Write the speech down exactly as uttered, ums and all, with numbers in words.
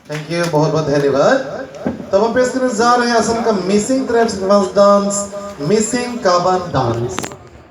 Thank you, बहुत बहुत धन्यवाद। तब हम पेश करने जा रहे हैं असम का missing tribes advance dance, missing काबान डांस।